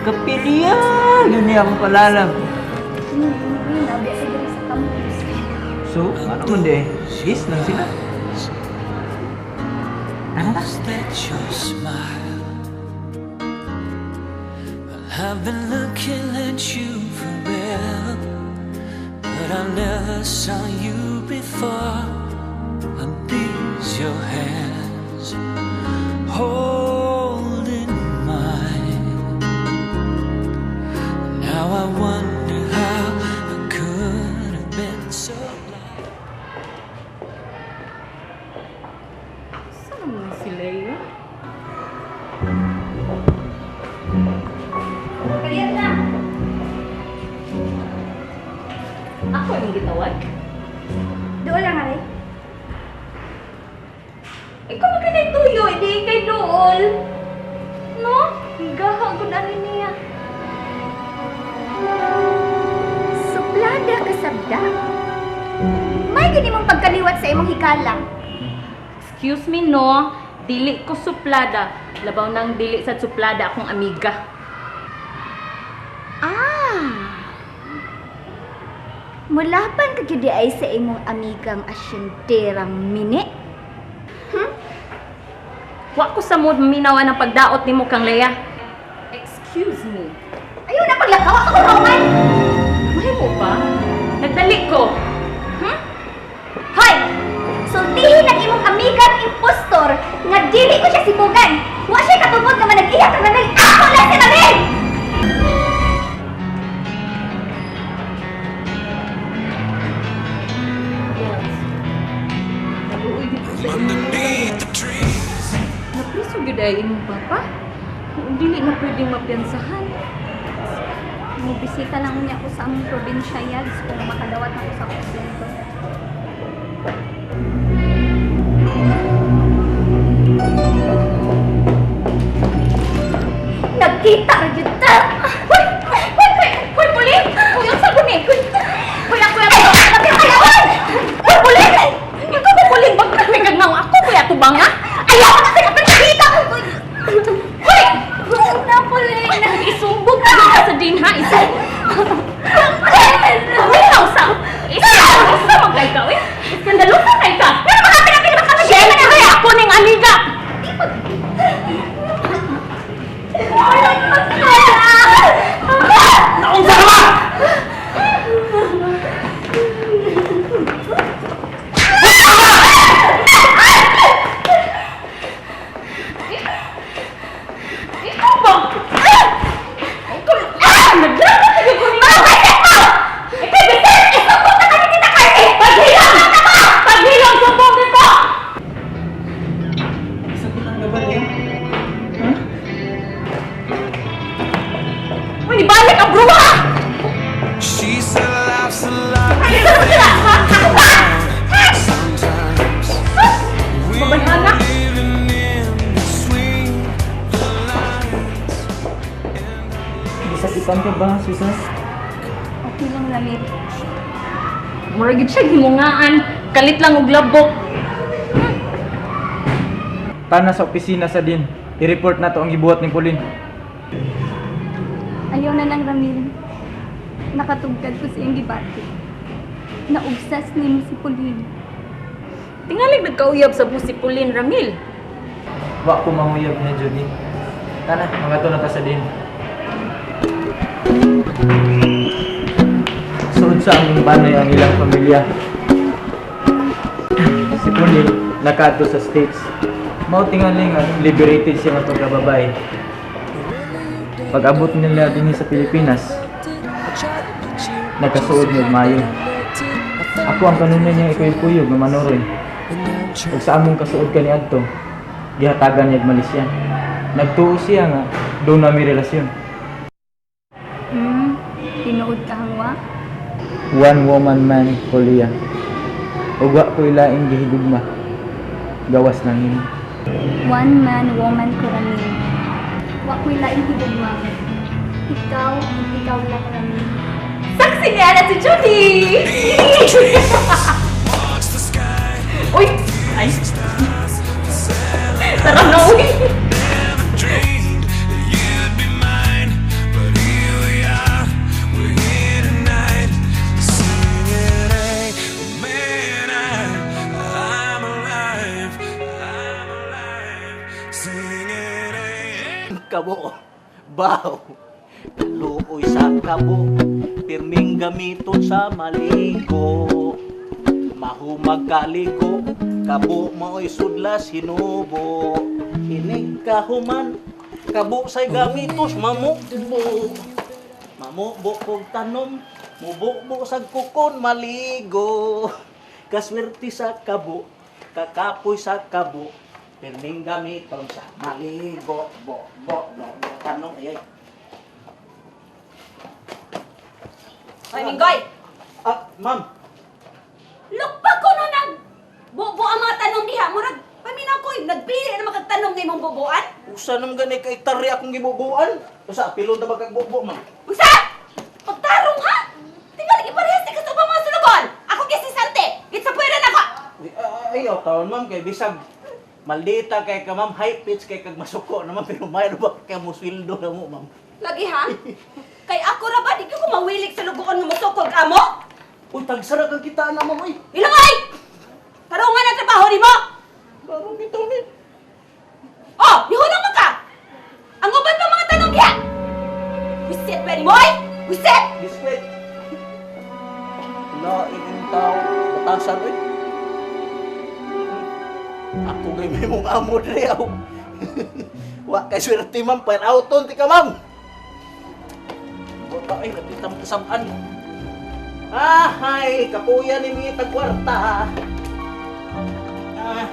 Kapilya! Yun niya akong palalam. Nabi sa diri sa campus. So, ano man di eh? Yes lang sila. Tara na. That your smile. Well, I've been looking at you forever, but I never saw you before. And these your hands holding mine. Now I wonder how I could have been so blind. Saan man si Leia? Kaliyan na. Ako yung gitawag? Doon lang ari. Ikaw man kay tuyo, hindi kay dool. No? Gaha gud ani niya. Suplada ka sabda. May gani mong pagkaliwat sa imong hikala. Excuse me no, dili ko suplada. Labaw nang dili sa suplada akong amiga. Ah. Mulapan ka gyud ay sa imong amigang asyenderang mini. Wa ko sa mood minawa ng pagdaot nimo kang Leia. Excuse me. Ayaw na paglakaw ako Roman. Mahimo pa? Nagdali ko. Hoy! Sultihin ang imong amigang impostor nga dili ko siya sibugan. Wa siya katungod nga manag-iya kang Ramil. Ako lang si Ramil! Underneath the trees. Napriso gyud ay imong papa. Dili na pwedeng mapiyansahan. Mubisita lang niya ako sa among probinsya yags kung makadawat ako sa kumbento. Nagkita ra gyud ta. Hoy! Hoy! Hoy! Hoy, puli! Hoy, unsa guni? Hoy! Hoy, ako ako! Hoy, puli! Ikaw ba puli? Bakit may kagnaw ako? Kuya, tubang ha? Ayaw na sa pagkita. Hoy! Na puli. Isumbog ka dito sa din ha? Isumbog! Hoy, nausa! Isumbog! Isa magkay ka, eh! Iskandalo ka kay ka! Pero mga pinapili ba kami? Siyempre, ako ning amiga! Naunsa ka ba? Ikaw ba? Ikaw! Ah! Naglaban ka ko nimo! Ikaw, bisit! Isumbog na kami kita, Carly! Paghilom! Paghilom! Sumbong dito! Sakit ang gaban niya. Uy, balik ang bruha! She said life's a lot Ay, ito sila! Ha? Ako ba? sometimes. We're Mabayhana? living in between the lines. Gisakitan ka ba, Susan? Okay lang Ramil. Mura gid siya himungaan. Kalit lang og labok. Tana sa opisina sa din. I-report na to ang gibuhat ni Pauline. Ayaw na lang Ramil. Nakatugkad ko sa iyong gibati. Naubsas nimo si Pauline. Tingalig nagkauyab sa si Pauline Ramil. Wa ko manguyab na Judy. Tana, mga to na ta sa din. Suod sa among banay ang ilang pamilya. Si Pauline nakaadto sa States. Mao tingali nga liberated siya nga pagkababae. Pag-abot nila dinhi sa Pilipinas, nagkasuod ni Mayo. Ako ang kanunay niya ikuyog-kuyog nga manuroy. Ug sa among kasuod kaniadto, gihatagan niya og Malaysia. Nagtuo siya nga doon na mi relasyon. Tinuod ka hangwa. One woman man ko liya. Ug wa ko'y laing gihigugma. Gawas lang nimo. One man, woman ko Ramil. Wa ko'y laing higugma. Ikaw, ikaw lang Ramil. Saksi niya na si Judy! Watch the sky. Uy! Ay! Tara na, uy! Never dreamed that you'd be mine, but Kabo. Baw. Luoy sa kabo. Pirming gamiton sa maligo. Mahumag kaligo. Kabo mao'y sudlas hinubo. Inig kahuman. Kabo say gamitos mamubo. Mamubo kog tanom. Mububo sa kukon maligo. Kaswerte sa kabo. Kakapoy sa kabo. Pirming gamiton sa maligo. Bo, bo, bo, bo. Tanong, ay, ay. Hoy, Minggoy! Ah, ma'am. Lukpa ko no nag bubo ang mga tanong diha. Murag, paminaw ko, eh, nagpili na makagtanong ng imong bubuan. Usa naman gani kay tari akong gibubuan. Usa, pilo na ba kag bubo, ma'am? Unsa? Pagtarong ha? Tingali giparehas ni ka sa ubang mga sulugon. Ako kay si Sante. Gitsa puwera na ko. Ay, ayaw taon, ma'am, kay bisag maldita kay ka, ma'am, high pitch kay kag masuko naman, pero mayroon ba kay mo sweldo na mo, ma'am? Lagi ha? Kay ako ra ba di ko mawilik sa lugoon nga mosukol ka mo? Uy, tagsara kang kita na, ma'am, uy. Ilangay! Tarungan ang trabaho nimo. Tarong bitaw ni. Oh, nihulong mo ka. Ang uban pa mga tanong diha. Wisit ba nimo oy? Wisit! Discreet. Lain yung tao. Batasan, uy. Ako gay may mong amo dre, aw. Wa kay swerte, ma'am. Pair outon ti ka, ma'am. Bota ay napita mo kasamaan. Ah, hay, kapuya ni mga tagkwarta. Ah.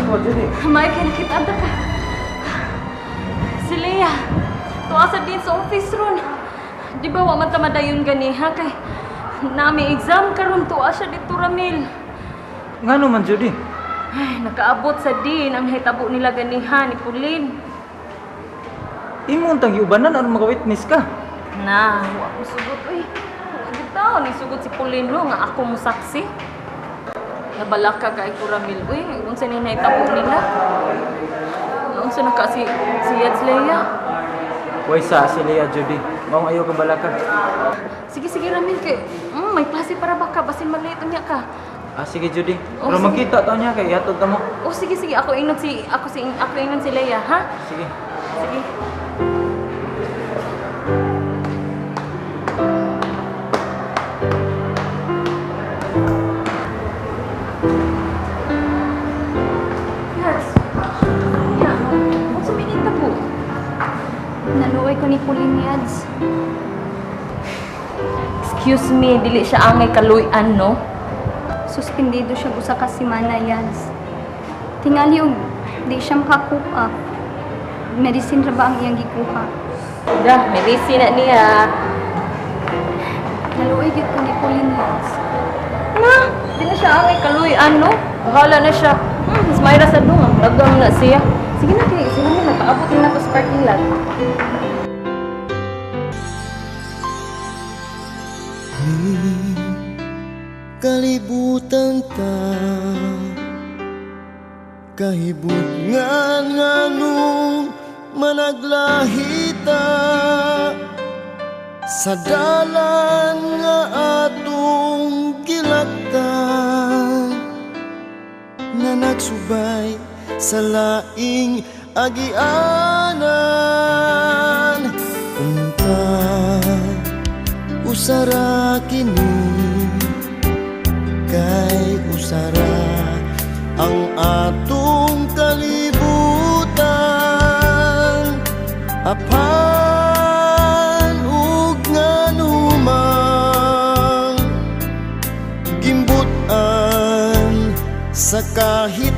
Oh, Judy. May kinakita ka. Si Leah, tuwa sa din sa office ron. Di ba wa man ta madayon ganiha kay nami exam karon tuwa siya dito Ramil. Ngano man, Judy? Ay, nakaabot sa din ang hitabo nila ganiha ni Pauline. Imo untang giubanan aron maka-witness ka. Na, wa ko sugot uy. Wa bitaw ni sugot si Pauline no nga ako mo saksi. Nabalaka kay ko Ramil uy, unsa ni nahitabo nila? Unsa na ka si si Yads Leah? Way sa si Leah, Judy. Maong ayaw ka balaka. Sige, sige, Ramil. Kay, may klase para baka. Basin malate niya ka. Ah, sige, Judy. Oh, Pero sige. magkita ta niya kay ihatod ta mo. Oh, sige, sige. Ako ingon si Leia, ha? Sige. Sige. Yes. Yeah. Unsa may po? Naluoy ko ni Pauline, Yads. Excuse me, dili siya angay kaluy-an, no? Suspendido siya usa ka semana, Yads. Tingali og di siya maka-cope up. Medicine ra ba ang iyang gikuha? Da, medicine na niya. Naluoy gyud ko ni Pauline, Yads. Na, di na siya angay kaluy-an, no? Bahala na siya. Smile sa dunga. Lagam na siya. Sige na, kay, sila na, paabot na ko sa parking lot. Kalibutan ta kahibutngan nganong managlahita sa dalan nga atong gilaktan nga nagsubay sa laing agianan unta usara kini kay usara ang atong kalibutan apan ug nganumang gimbutan sa kahit